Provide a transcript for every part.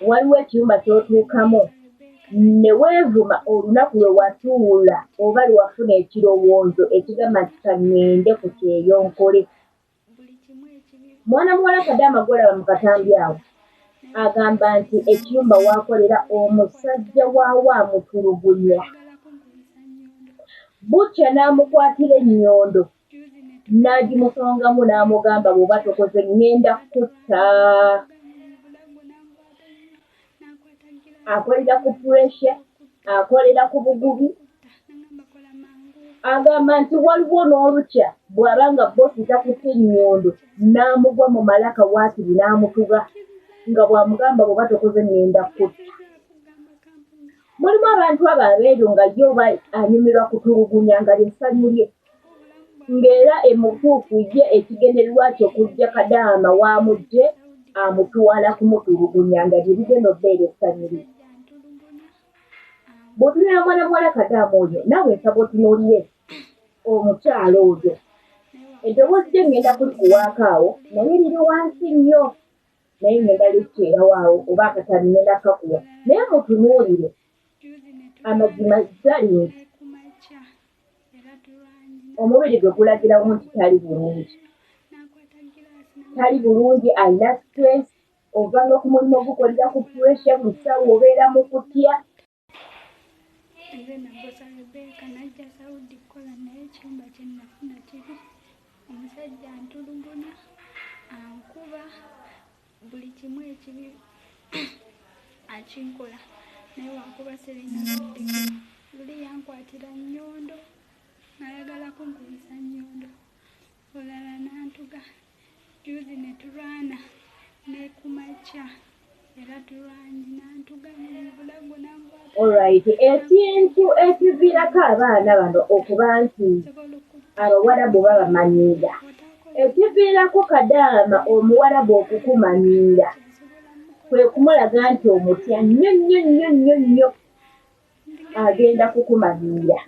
Waliwo ekiyumba ky'otuukamu ne weevuma olunaku lwe watuula oba lwe wafuna ekirowoozo ekigamba nti ka ŋŋende ku kyeyo nkole. Mwana muwala Kadaama gw'olaba mu katambi awo agamba nti ekiyumba w'akolera omusajja waawo amutulugunya. Bukya n'amukwatira ennyondo n'agimusongamu n'amugamba bw'oba tokoze ŋŋenda kukutta. Akolera ku puresha, akolera ku bugubi. Agamba nti waliwo n'olukya bw'aba nga bboosi takutte nnyondo n'amugwa mu malaka waakiri n'amutuga nga bw'amugamba bw'oba tokoze ŋŋenda kukutta. Mulimu abantu abo abeeru nga ye oba anyumirwa kutulugunya nga ly'essanyu lye ng'era emutuufu ye ekigendererwa kye okujja Kadaama w'amuggye amutwala kumutulugunya nga lye ligenda okubeera essanyu lye. Bw'otunuulira mwana muwala Kadaama oyo naawe nsaba otunuulire omukyala oyo. Eddoboozi lye ŋŋenda kulikuwaako awo naye liri wansi nnyo naye ŋŋenda liteerawo awo oba akatambi ŋŋenda kukakuwa naye mutunuulire amazima gali nti omubiri gwe gulagirawo nti tali bulungi. Tali bulungi alina stress ovanga ku mulimu ogukolera ku pressure buli ssaawa obeera mu kutya. Nze Nabbosa Rebecca najja Saudi kukola naye ekiyumba kye nafuna kibi. Omusajja antulugunya, ankuba, buli kimu ekibi akinkola naye wakuba sirina buddukiro. Luli yankwatira nnyondo ng'ayagala kunkubisa nnyondo, olulala n'antuga. Jjuuzi ne tulwana ne ku makya era tulwanye n'antuga mu bulago n'ankwata. Alright, ekintu ekiviirako abaana bano okuba nti Abawarabu babamanyiira, ekiviirako kadaama Omuwarabu okukumanyiira kwe kumulaga nti omutya nnyo nnyo nnyo nnyo nnyo agenda kukumanyiira.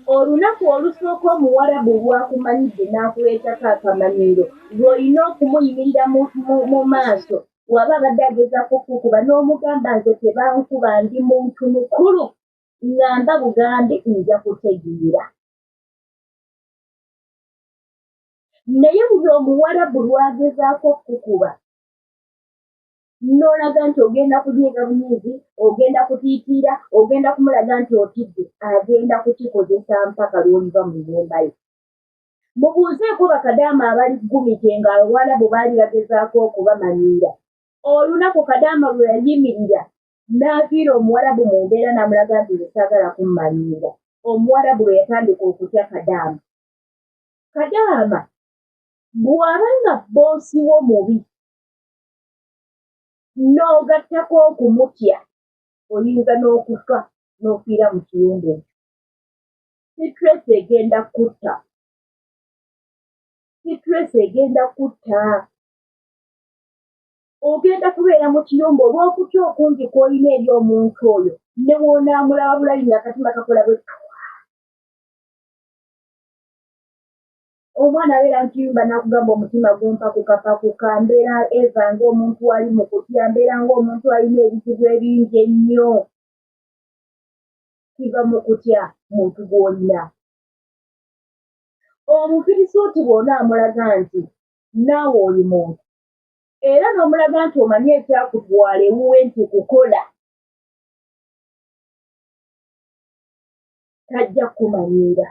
Olunaku olusooka Omuwarabu lw'akumanyidde n'akuleetako akamanyiiro lw'olina okumuyimirira mu maaso waba abadde agezaako okukukuba n'omugamba nze tebankuba ndi muntu mukulu ŋŋamba bugambi nja kutegeera. Naye buli Omuwarabu lw'agezaako okukukuba n'olaga nti ogenda kunyiiga bunyiizi, ogenda kutiitiira, ogenda kumulaga nti otidde, agenda kukikozesa mpaka lw'oliva mu nnyumba ye. Mubuuzeeko bakadaama abali gumite nga Abawarabu baali bagezaako okubamanyiira. Olunaku kadaama lwe yayimirira n'aviira Omuwarabu mu mbeera n'amulaga nti nze saagala kummanyiira, Omuwarabu lwe yatandika okutya kadaama. Kadaama bw'aba nga bboosi wo mubi n'ogattako okumutya oyinza n'okufa n'ofiira mu kiyumba ekyo. Situleesi egenda kutta. Situleesi egenda kutta. Ogenda kubeera mu kiyumba olw'okutya okungi kw'olina eri omuntu oyo ne bw'onaamulaba bulabi ng'akatima kakola bwe ttwa. Omwana abeera mu kiyumba n'akugamba omutima gumpakukapakuka, mbeera Eva ng'omuntu ali mu kutya, mbeera ng'omuntu alina ebizibu ebingi ennyo. Kiva mu kutya muntu gw'olina. Omufirisuuti bw'onaamulaga nti naawe oli muntu era n'omulaga nti omanyi ekyakutwala ewuwe nti kukola, tajja kukumanyiira.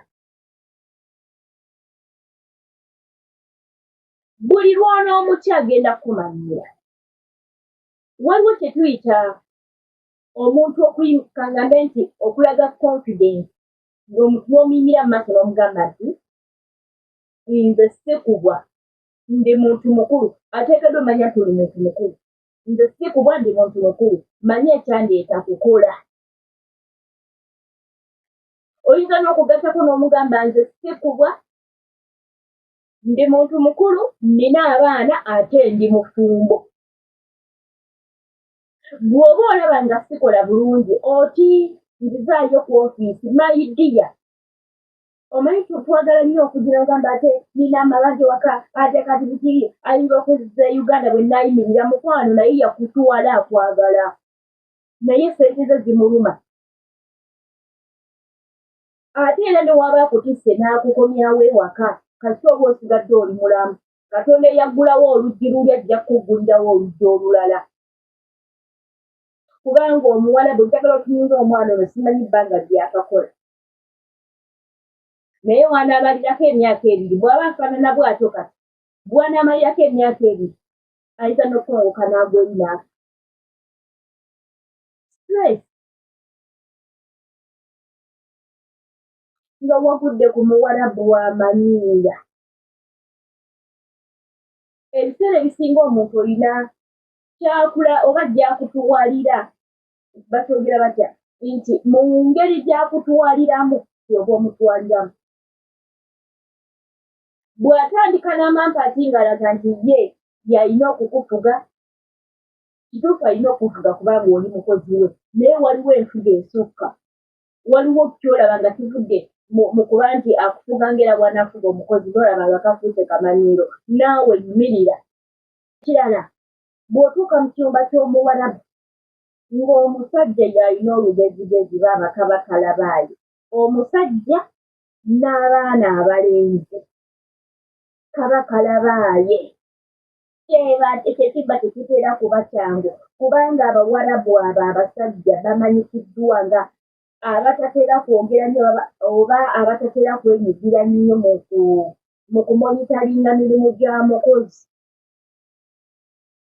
Buli lw'onoomutya agenda kukumanyiira. Waliwo kye tuyita omuntu kangambe nti okulaga confidence n'omuyimira mu maaso n'omugamba nti nze sikubwa ndi muntu mukulu ateekeddwa omanya nti oli muntu mukulu nze sikubwa ndi muntu mukulu manyi ekyandeeta kukola. Oyinza n'okugattako n'omugamba nze sikubwa ndi muntu mukulu nnina abaana ate ndi mufumbo. Bw'oba olaba nga sikola bulungi oti nzizaayo ku ofiisi my dear. Omanyi twagala nnyo okugira ogamba ate nina amabanja waka, ate kati biki ayinza okuzza e Uganda bwe naayimirira mukwano, naye yakutwala akwagala, naye sente ze zimuluma. Ate era ne waba akutisse n'akukomyawo ewaka, kasita oba osigadde oli mulamu, Katonda eyaggulawo oluggi luli ajja kukuggulirawo oluggi olulala. Kubanga omuwala bwe njagala otunuulira omwana ono simanyi bbanga lyakakola, naye w'anaamalirako emyaka ebiri, bw'aba afaanana bw'atyo kati, bw'anaamalirako emyaka ebiri ayinza n'okukongoka n'agwa eri n'afa. Stress. Nga wagudde ku muwarabu w'amanyiira. Ebiseera ebisinga omuntu olina kyakula oba gy'akutwalira, bakyogera batya nti mu ngeri gy'akutwaliramu ky'oba omutwaliramu. Bw'atandika n'amampaati ng'alaga nti ye y'alina okukufuga, kituufu alina okukufuga kubanga oli mukozi we, naye waliwo enfuga esukka. Waliwo ky'olaba nga kivudde mu kuba nti akufuga ng'era bw'anaafuga omukozi, n'olaba nga kafuuse kamanyiiro, naawe yimirira. Ekirala, bw'otuuka mu kyumba ky'Omuwarabu ng'omusajja y'alina olugezigezi, baaba kaba kalabaayo, omusajja n'abaana abalenzi kaba kalabaaye. Ekyo kiba tekitera kuba kyangu kubanga Abawarabu abo abasajja bamanyikiddwa nga abatatera kwogera nnyo oba abatatera kwenyigira nnyo mu kumonitaringa mirimu gya mukozi.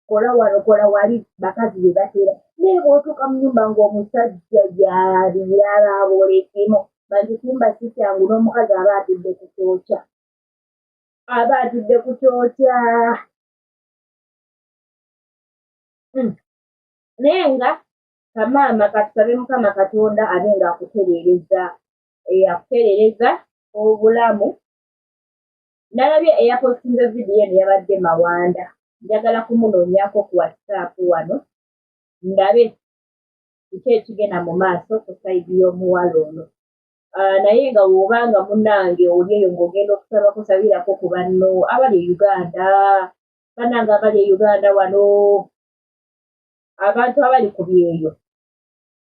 Kola wano, kola wali, bakazi be batera. Naye bw'otuuka mu nnyumba ng'omusajja y'abiraba buli kimu, bantu kimba si kyangu n'omukazi aba atudde ku kyokya. Aba atudde ku kyokya. Naye nga kamaama katusabe Mukama Katonda abe ng'akutereereza, akutereereza obulamu. Nalabye eyapostinze vidiyo eno yabadde Mawanda. Njagala kumunoonyaako ku WhatsApp wano ndabe kiki ekigenda mu maaso ku sayidi y'omuwala ono. Naye nga bw'oba nga munnange oli eyo ng'ogenda okusaba kusabirako ku banno abali e Uganda, bannange abali e Uganda wano, abantu abali ku byeyo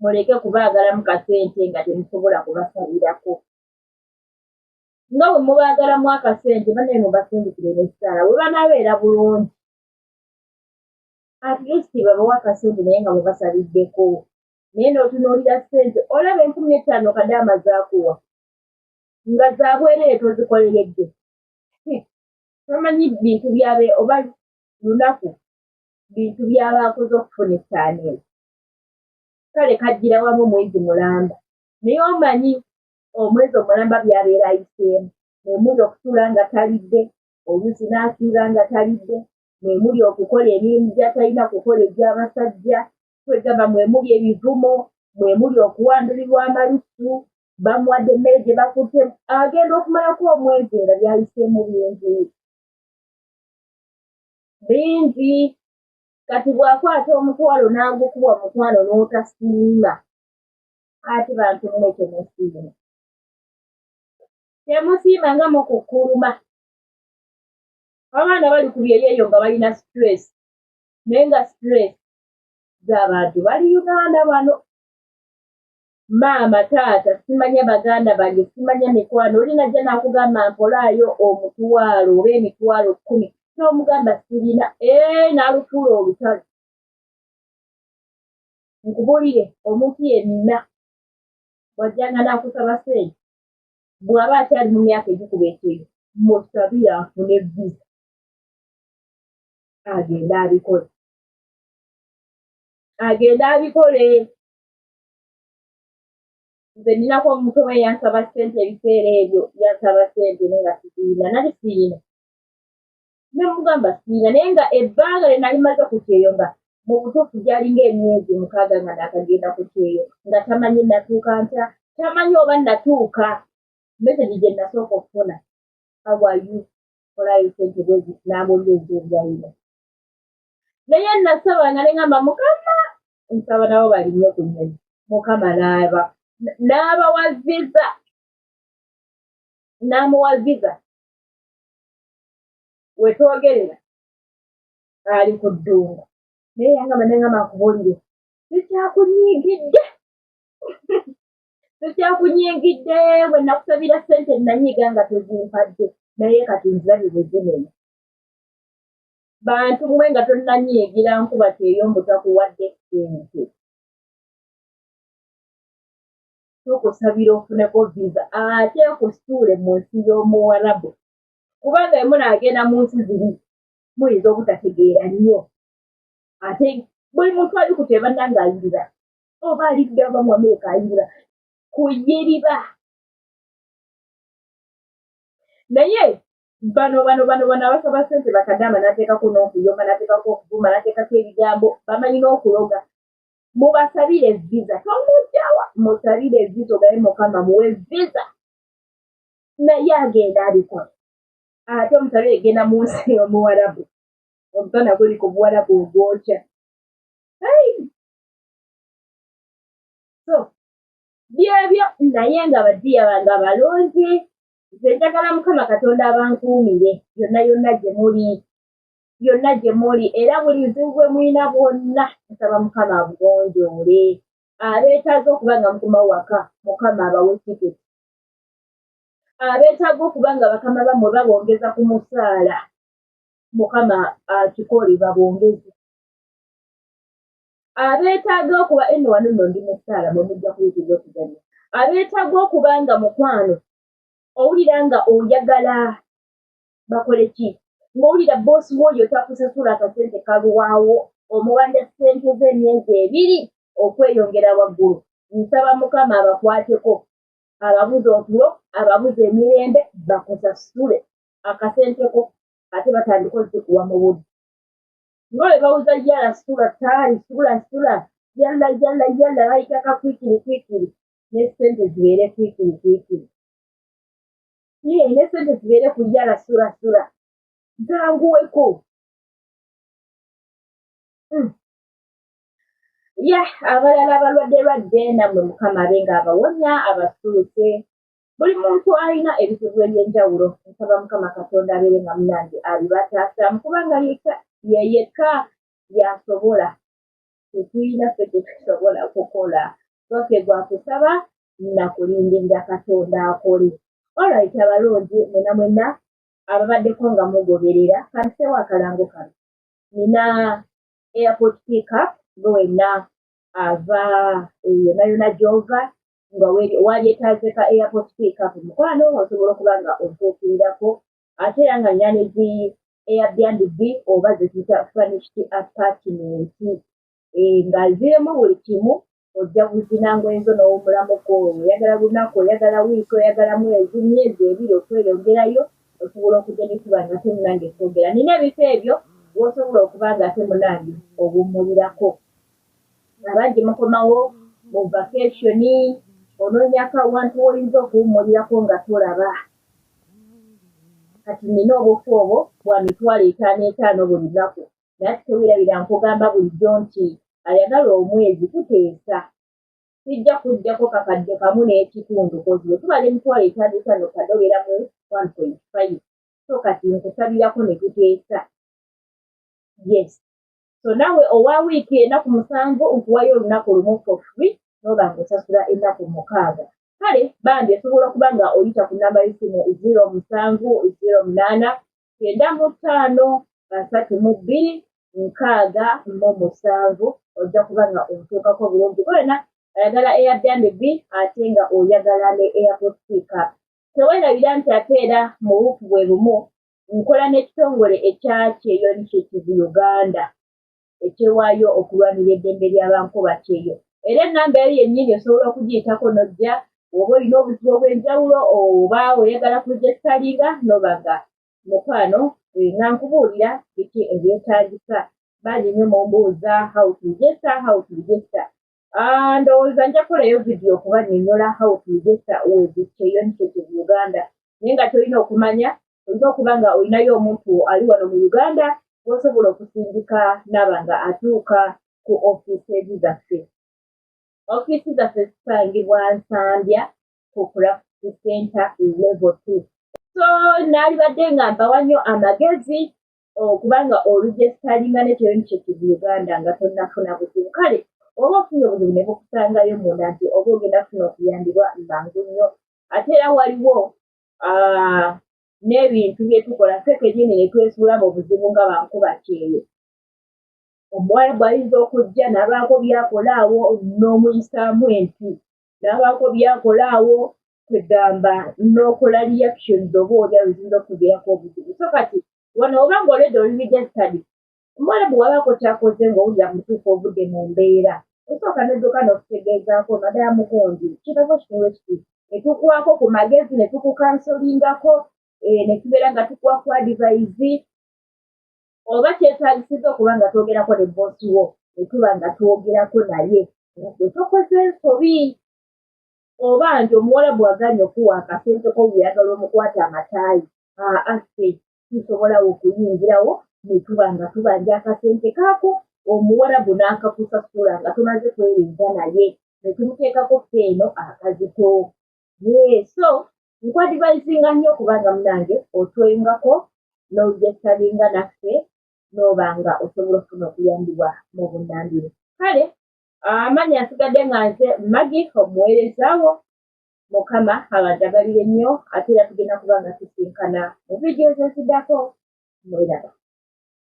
muleke kubaagalamu kasente nga temusobola kubasabirako. Nga bwe mubaagalamu akasente bannaye mubasindikire n'essaala bwe banaabeera bulungi. At least babawe akasente naye nga mubasabiddeko. Naye n'otunuulira ssente olaba 5000 kadaama z'akuwa nga za bwereere tozikoleredde. Tomanyi bintu byabe oba lunaku bintu by'aba akoze okufuna ettaano ezo. Kale kajjira wamu omwezi mulamba naye omanyi omwezi omulamba by'abeera ayiseemu mwe muli okutuula nga talidde, oluusi n'asiiba nga talidde, mwe muli okukola emirimu gy'atalina kukola egy'abasajja, kwegamba mwe muli ebivumo, mwe muli okuwandulirwa amalusu, bamuwadde emmere gye bakutte, agenda okumalako omwezi nga by'ayiseemu bingi bingi. Kati bw'akwata omutwalo n'agukuwa mukwano n'otasiima, ate bantu mmwe temusiima. Temusiima nga mukukkuluma. Abaana bali ku byeyo eyo nga balina stress, naye nga stress z'abantu bali Uganda bano. Maama, taata, simanya baganda bange, simanya mikwano, oli najja n'akugamba mpolaayo omutwalo oba emitwalo 10, n'omugamba sirina, ee n'alufuula olutalo. Nkubuulire, omuntu yenna bw'ajjanga n'akusaba ssente, bw'aba akyali mu myaka egikuba ekyeyo, musabire afune visa agende abikole. Agende abikole. Nze nninako omuntu omu eyansaba ssente ebiseera ebyo, yansaba ssente naye nga sizirina, nali sirina. Ne mmugamba sirina naye nga ebbanga lye nali mmaze ku kyeyo nga mu butuufu gyalinga emyezi 6 nga naakagenda ku kyeyo nga tamanyi natuuka ntya, tamanyi oba natuuka. Message gye nasooka okufuna, how are you, kolayo ssente bwe ziti n'ambuulira ebizibu by'alina. Naye nasabanga ne ŋŋamba Mukama nsaba nabo balinnye ku nnyonyi, Mukama n'abawa visa. N'amuwa visa, wetwogerera ali ku ddungu. Naye yangamba, nengamba nkubuulire, sikyakunyiigidde, sikyakunyingidde. Bwe nakusabira ssente nanyiiga nga tozimpadde, naye kati nzirabye bwe zimenya. Bantu mmwe nga tonnanyiigira nkuba kyeyo mbu takuwadde ssente, tukusabira ofuneko visa ate ekusuule mu nsi y'Omuwarabu, kubanga bwe munaagenda mu nsi ziri muyinza obutategeera nnyo. Ate buli muntu ali ku kyebannange ayirira, oba alidde aba mu Amerika ayirira kuyiriba. Naye bano bano bano bano abasaba ssente bakadaama, n'ateekako n'okuyomba, n'ateekako okuvuma, n'ateekako ebigambo, bamanyi n'okuloga. Mubasabire visa, tomugjawa, musabire visa, ogabe Mukama muwe visa, naye agenda abikola. Ate omusabire genda mu nsi y'Omuwarabu, omusana guli ku Buwarabu ogwokya. So byebyo. Naye nga badiya bange abalungi, nze njagala Mukama Katonda abankuumire yonna yonna gye muli, yonna gye muli, era buli buzibu bwe mulina bwonna nsaba Mukama abugonjoole. Abeetaaga okuba nga mukomawo waka, Mukama abawe tiketi. Abeetaaga okuba nga bakama bammwe babongeza ku musaala, Mukama akikole babongeze. Abeetaaga okuba eno wano nno ndi musaala, mwe mujja kuyitiriza okuzannya. Abeetaaga okuba nga mukwano owulira nga oyagala bakole ki, ng'owulira boosi w'oyo takusasula akasente kalwawo, omubanja ssente z'emyezi 2 okweyongera waggulu, nsaba Mukama abakwateko, ababuze otulo, ababuze emirembe, bakusasule akasenteko, ate batandike ozikuwa mu budde nga bwe bawuza yala sula taali sula sula yalla yalla yalla, bayitaka quickly quickly, ne ssente zibeere quickly quickly, ye ne ssente zibeere ku yala sula sula, zanguweko. Ye abalala abalwadde lwadde, nammwe Mukama abe nga abawonya, abasuuse. Buli muntu alina ebizibu eby'enjawulo, nsaba Mukama Katonda abeere nga munange abibataasaamu, kubanga yekka ye yekka yasobola. Tetulina ffe tetusobola kukola, twaffe gwakusaba nakulindirira Katonda akole. Alright, abalungi mwena mwena ababaddeko nga mugoberera, kantusewo akalango kano. Nina airport pickup, gwe wenna ava yonna yonna gy'ova nga walyetaaze ka airport pickup, mukwano, osobola okuba nga ontuukirirako. Ate era nga nina ne zi Airbnb oba zetuyita furnished apartment, nga zirimu buli kimu. Ojja buzina ngoye zo n'owummulamuko. Oyagala lunaku, oyagala wiiki, oyagala mwezi, myezi 2 okweyongerayo, osobola okujja ne tuba nga ate munange twogera. Nina ebifo ebyo w'osobola okuba nga ate munange owummulirako. Abangi mukomawo mu vacation, onoonyako awantu w'oyinza okuwummulirako nga tolaba. Kati nina obufo obwo bwa 5,500 buli lunaku. Naye ate teweerabira, nkugamba bulijjo nti ayagala omwezi tuteesa, sijja kuggyako 1,500 kozi bwe tubala 5,500 kadde obeera mu 1.5. So kati nkusabirako ne tuteesa. Yes, so naawe owa wiiki ennaku 7, nkuwayo olunaku lumu for free, n'oba ng'osasula ennaku 6. Kale bambi osobola okuba nga oyita ku namba y'essimu 0708 95 32 67, ojja kuba nga ontuukako bulungi. Kwena ayagala Airbnb ate nga oyagala ne airport pickup, teweerabira nti ate era mu buufu bwe bumu nkola n'ekitongole ekya Kyeyo Initiative Uganda, ekyewaayo okulwanira eddembe ly'abankuba kyeyo. Era enamba eyo yennyini osobola okugiyitako n'ojja oba olina obuzibu obw'enjawulo oba oyagala kuregisteringa, n'oba nga mukwano nga nkubuulira biki ebyetaagisa. Bangi nnyo mumbuuza how to register, how to register. Ndowooza nja kukolayo vidiyo okubannyonnyola how to register with Kyeyo Initiative Uganda. Naye nga kyolina okumanya, olina okuba nga olinayo omuntu ali wano mu Uganda gw'osobola okusindika n'aba nga atuuka ku ofiisi zaffe. Ofiisi zaffe zisangibwa Nsambya ku Craft. Center Level 2. So naalibadde nga mbawa nnyo amagezi okuba nga oregisitaringa ne Kyeyo Initiative Uganda nga tonnafuna buzibu. Kale oba ofunye obuzibu ne bukusangayo munda nti oba ogenda kufuna okuyambibwa mangu nnyo. Ate era waliwo n'ebintu bye tukola ffe kennyini ne twesuula mu buzibu nga bankuba kyeyo. Omuwarabu ayinza okujja n'abaako by'akola awo n'omuyisaamu empi, n'abaako by'akola awo kwegamba n'okola reactions oba oli awo eziyinza okukuviirako obuzibu. So kati wano oba ng'olwedda oli registered, omuwarabu bw'abaako ky'akoze ng'owulira mutuufu ovudde mu mbeera, osooka n'odduka n'otutegeezaako madamu gundi kino bwe kiti bwe kiti, ne tukuwaako ku magezi ne tukukansolingako ne tubeera nga tukuwa ku advice oba kyetaagisizza okuba nga twogerako ne bboosi wo ne tuba nga twogerako naye nga gwe tokoze nsobi oba nti omuwalabu agaanye okuwa akasente ko bweyagala omukwata amataayi, aa ffe tusobolawo okuyingirawo ne tuba nga tubanja akasente kaako omuwarabu n'akakusasula nga tumaze kwerinza naye ne tumuteekako ffe eno akazito. Yee, so nkwadivayizinga nnyo okubanga munange otweyungako n'oregisitaringa naffe n'oba nga osobola okufuna okuyambibwa mu bunnambiro. Kale amannya nsigadde nga nze Maggie omuweereza wo. Mukama abanjagalire nnyo ate era tugenda kuba nga tusinkana mu vidiyo eziddako. Mweraba.